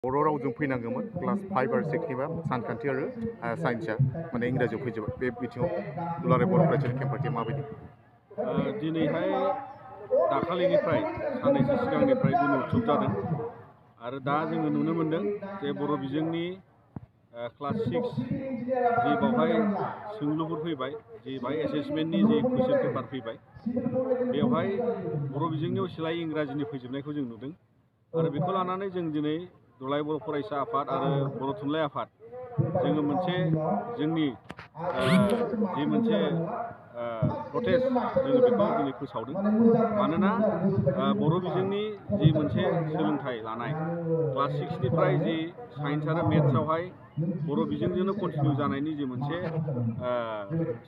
बर' रावजों फैनांगौमोन क्लास 5 आरो 6 निबा सानखान्थि आरो साइन्सआ माने इंराजियाव फैजोबो बे बिथिङाव दुलाराय बर' फरायसालि खेंफारथिया माबायदि दिनैहाय दाखालिनिफ्राय साननैसो सिगांनिफ्राय ण'उत जादों आरो दा जोङो नुनो मोन्दों जे बर' बिजोंनि क्लास 6 जि बावहाय सोंलुफोर फैबाय जि बाहाय एसेसमेन्टनि जि कुइसन पेपार फैबाय बेवहाय बर' बिजोंनि असिलायै इंराजिनि फैजोबनायखौ जों नुदों आरो बेखौ लानानै जों दिनै दुलाराय बर' फरायसा आफाद आरो बर' थुनलाइ आफाद जोङो मोनसे जोंनि जि मोनसे प्रटेस्ट जोङो बेखौ दिनै फोसावदों मानोना बर' बिजोंनि जि मोनसे सोलोंथाइ लानाय क्लास 6 निफ्राय जि साइन्स आरो मेथ्सआवहाय बर' बिजोंजोंनो कन्टिनिउ जानायनि जि मोनसे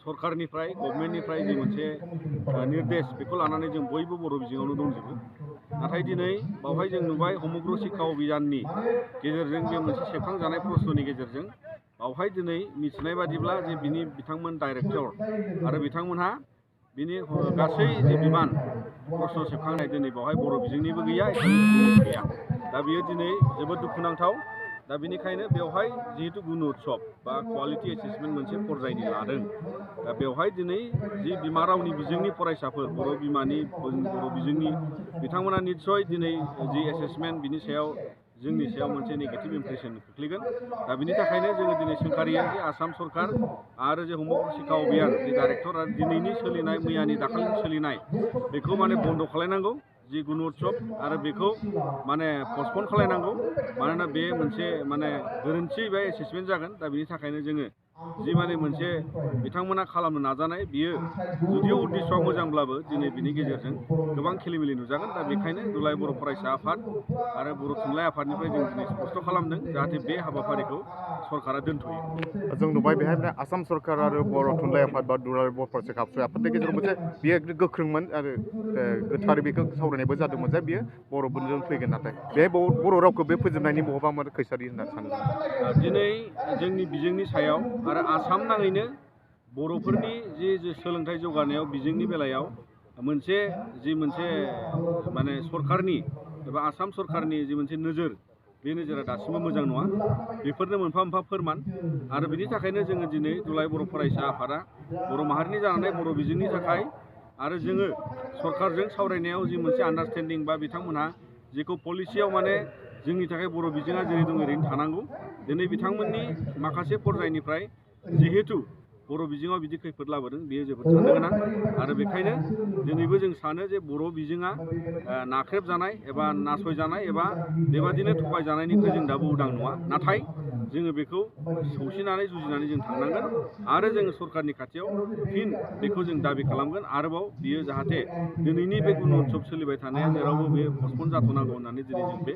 सरकारनिफ्राय गभर्नमेन्टनिफ्राय जि मोनसे निर्देश बेखौ लानानै जों बयबो बर' बिजोङावनो दंजोबो नाथाय दिनै बावहाय जों नुबाय समग्र शिक्षा अभियाननि गेजेरजों बे मोनसे सेबखांजानाय प्रश्ननि गेजेरजों बावहाय दिनै मिथिनाय बादिब्ला जे बिथांमोन डाइरेक्टर आरो बिथांमोनहा बिनि गासै जि बिबान प्रश्न सेबखांनाय दिनै बावहाय बर' बिजोंनिबो गैया एसामिसनिबो गैया दा बियो दिनै जोबोद दुखुनांथाव दा बेनिखायनो बेवहाय जिहेतु ण'उत बा क्वालिटि एसेसमेन्ट मोनसे पर्यायनि लादों दा बेवहाय दिनै जि बिमा रावनि बिजोंनि फरायसाफोर बर' बिमानि बर' बिजोंनि बिथांमोना निस्सय दिनै जि एसेसमेन्ट बिनि सायाव जोंनि सायाव मोनसे नेगेटिभ इमप्रेसन खोख्लैगोन दा बिनि थाखायनो जोङो दिनै सोंखारियो जे आसाम सरकार आरो जे समग्र शिक्षा अभियान जि डाइरेक्टर आरो दिनैनि सोलिनाय मैयानि दाखालिनि सोलिनाय बेखौ माने बन्द' खालायनांगौ जि ण'उत आरो बेखौ माने पस्टपन खालायनांगौ मानोना बे मोनसे माने गोरोन्थि बा एसेसमेन्ट जागोन दा बिनि थाखायनो जोङो जि माने मोनसे बिथांमोना खालामनो नाजानाय बियो जुदिও उद्देश्यआ मोजांब्लाबो दिनै बिनि गेजेरजों गोबां खेलिमेलि नुजागोन दा बेखायनो दुलाराय बर' फरायसा आफाद आरो बर' थुनलाइ आफादनिफ्राय जों दिनै स्पष्ट खालामदों जाहाथे बे हाबाफारिखौ सरकारा दोनथ'यो जों नुबाय बेहाय आसाम सरकार आरो बर' थुनलाइ आफाद बा दुलाराय बर' फरायसा आफादनि गेजेराव मोनसे बेयो गोख्रोंमोन आरो गोथारै बेखौ सावरायनायबो जादोंमोन जे बियो बर'फोरजों फैगोन नाथाय बे बर' रावखौ बे फोजोबनायनि बहाबा माने खैसारि होनना सानो दिनै जोंनि बिजोंनि सायाव आरो आसाम नाङैनो बर'फोरनि जि सोलोंथाइ जौगानायाव बिजोंनि बेलायाव मोनसे माने सरकारनि एबा आसाम सरकारनि जि मोनसे नोजोर बे नोजोरा दासिमबो मोजां नङा बेफोरनो मोनफा मोनफा फोरमान आरो बिनि थाखायनो जोङो दिनै दुलाराय बर' फरायसा आफादा बर' माहारिनि जानानै बर' बिजोंनि थाखाय आरो जोङो सरकारजों सावरायनायाव जि मोनसे आन्डारस्टेन्डिं बा बिथांमोनहा जेखौ पलिसियाव माने जोंनि थाखाय बर' बिजोङा जेरै दं ओरैनो थानांगौ दिनै बिथांमोननि माखासे पर्यायनिफ्राय जिहेतु बर' बिजोङाव बिदि खैफोद लाबोदों बेयो जोबोद साननो गोनां आरो बेखायनो दिनैबो जों सानो जे बर' बिजोङा नाख्रेबजानाय एबा नासयजानाय एबा बेबादिनो थगायजानायनिफ्राय जों दाबो उदां नङा नाथाय जोङो बेखौ सौसिनानै जुजिनानै जों थांनांगोन आरो जोङो सरकारनि खाथियाव फिन बेखौ जों दाबि खालामगोन आरोबाव बियो जाहाथे दिनैनि बे ण'उत सोलिबाय थानाया जेरावबो बे पस्टपन जाथ'नांगौ होननानै दिनै जों बे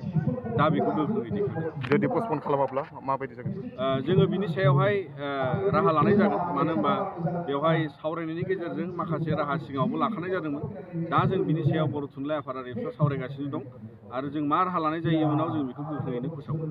दाबिखौ गोख्रोङै दैखांदों जुदि पस्टपन खालामाब्ला माबायदि जागोन जोङो बिनि सायावहाय राहा लानाय जागोन मानो होनबा बेवहाय सावरायनायनि गेजेरजों माखासे राहा सिगाङावबो लाखानाय जादोंमोन दा जों बिनि सायाव बर' थुनलाइ आफाद आरो सावरायगासिनो दं आरो जों मा राहा लानाय जायो इयुनाव जों बेखौ गोख्रोङैनो फोसावगोन